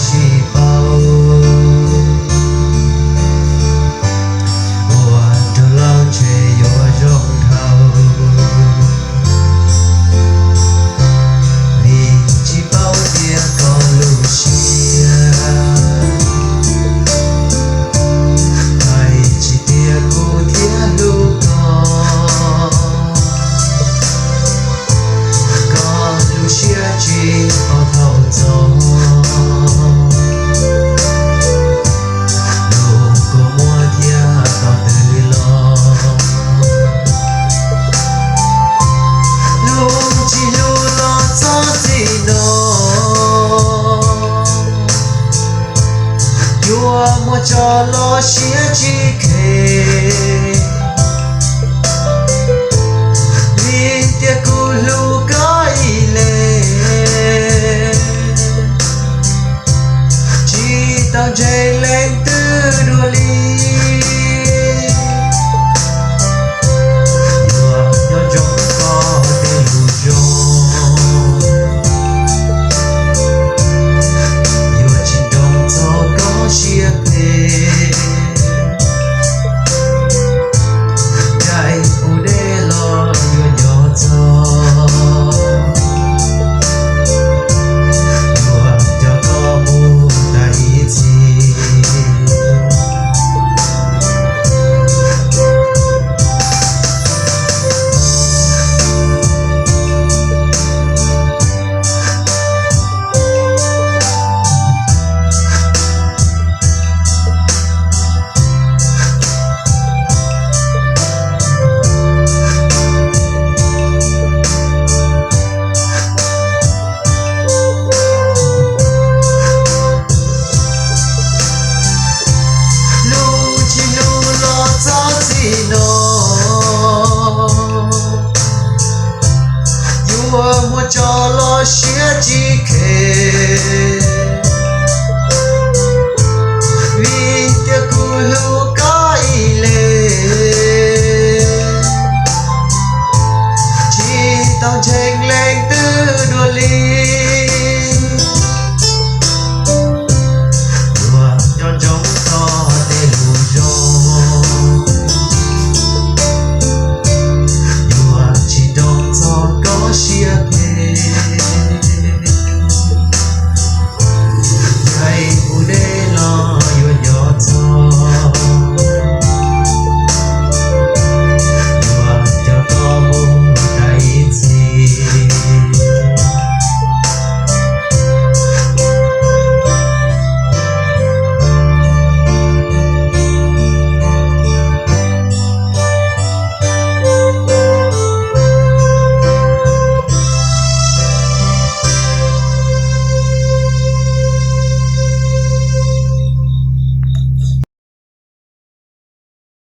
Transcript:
tsis paub, ua rau lub neej ntshe yuav zoo dhau. Vim tsis paub tias koj lub siab, hais tsis tias kuv thiaj hlub koj. Koj lub siab tsis paub thaum txog, lub kua muag thiab tau twg los. Hlub tsis hlub los txhob txim no, yuav muaj tso los siab tsis khem.